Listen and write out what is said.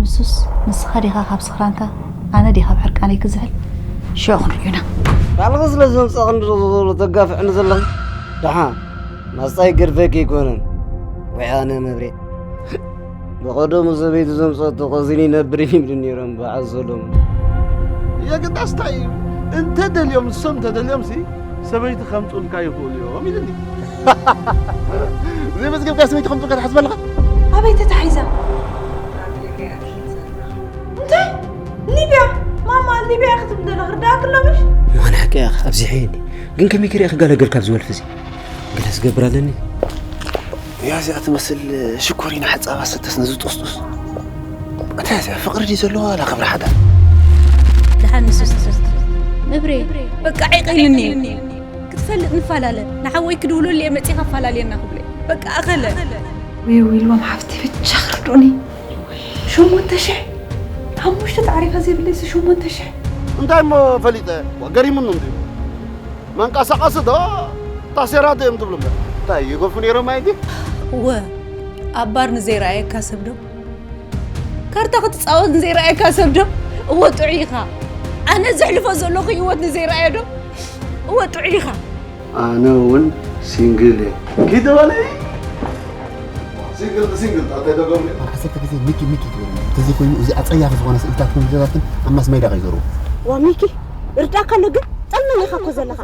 ንሱስ ንስኻ ዲኻ ካብ ስኽራንካ፣ ኣነ ዲኻ ካብ ሕርቃነይ ክዝሕል? ሽዑ ክንርእዩና። ባዕልኺ ስለ ዘምጻእኽኒ ዶ ተጋፍዕኒ ዘለኺ? ደሓን ናስጣይ ገድፈኪ ኣይኮነን። ወይ ኣነ መብሬ። ብቐደሙ ሰበይቲ ዘምጸቶ ቀዚኒ ይነብር ይብሉ ነይሮም በዓል ሰሎሞን። የግዳስ እንታይ እዩ? እንተ ደልዮም፣ ንሶም እንተ ደልዮም ሲ ሰበይቲ ከምጹልካ ይኽእሉ እዮም ኢሉኒ። ዘይመዝገብካ ሰበይቲ ከምጹልካ ትሓስብ ኣለኻ? ኣበይ ተታሒዛ? እንታይ? ሊብያ? ማማ፣ ሊብያ ክትብል ዘለኻ ርዳእክ ኣሎ ምሽ? ማን ሓቂ ኢኻ ኣብዚሐኒ። ግን ከመይ ክርኢ ክገላገል ካብ ዝወልፍ እዚ? ገለ ዝገብር ኣለኒ። እያ እዚኣ ትመስል ሽኮሪና ሓጻባ ሰተስ ነዚ ጥስጡስ። እንታይ እዚኣ ፍቕሪ ድዩ ዘለዋ ዋላ ክብሪ ሓዳር? ደሓን ንሱስ መብሬ፣ በቃ ዒቕ ኢልኒ። ክትፈልጥ ንፈላለ። ንሓወይ ክድውለሉ እየ መጺኻ ኣፋላልየና ክብሎ። በቃ ኣኸለ። ወይ ወይ ኢልዎም ሓፍቲ ብቻ ክርዱኒ። ሸሞንተ ሽሕ ሓሙሽተ ታዕሪፋ ዘይብለይሲ ሸሞንተ ሽሕ። እንታይ እሞ ፈሊጠ? ዋ፣ ገሪሙኒ እንድዩ። መንቀሳቐሲ ዶ ታሴራ ዶ እዮም ትብሉ እምበር? እንታይ ይገፉ ነይሮም ኣየዲ? እወ፣ ኣብ ባር ንዘይረኣየካ ሰብ ዶ? ካርታ ክትጻወት ንዘይረኣየካ ሰብ ዶ? እወ፣ ጥዑይ ኢኻ። ኣነ ዘሕልፎ ዘለኹ ህይወት ንዘይረኣየ ዶ? እወ፣ ጥዑይ ኢኻ። ኣነ እውን ሲንግል እየ። ኪድ በለይ። ሲንግል፣ ሲንግል፣ እንታይ ተገብሩ? ኣብ ዓሰርተ ግዜ ሚኪ፣ ሚኪ ትብለኒ። እንተዘይኮይኑ፣ እዚ ኣጸያፊ ዝኾነ ስእልታትኩም ቪድዮታትን ኣብ ማስ ሜድያ ከይዞሩ። ዋ ሚኪ፣ ርዳእካ ኣሎ ግን፣ ጠልመን ኢኻ እኮ ዘለኻ።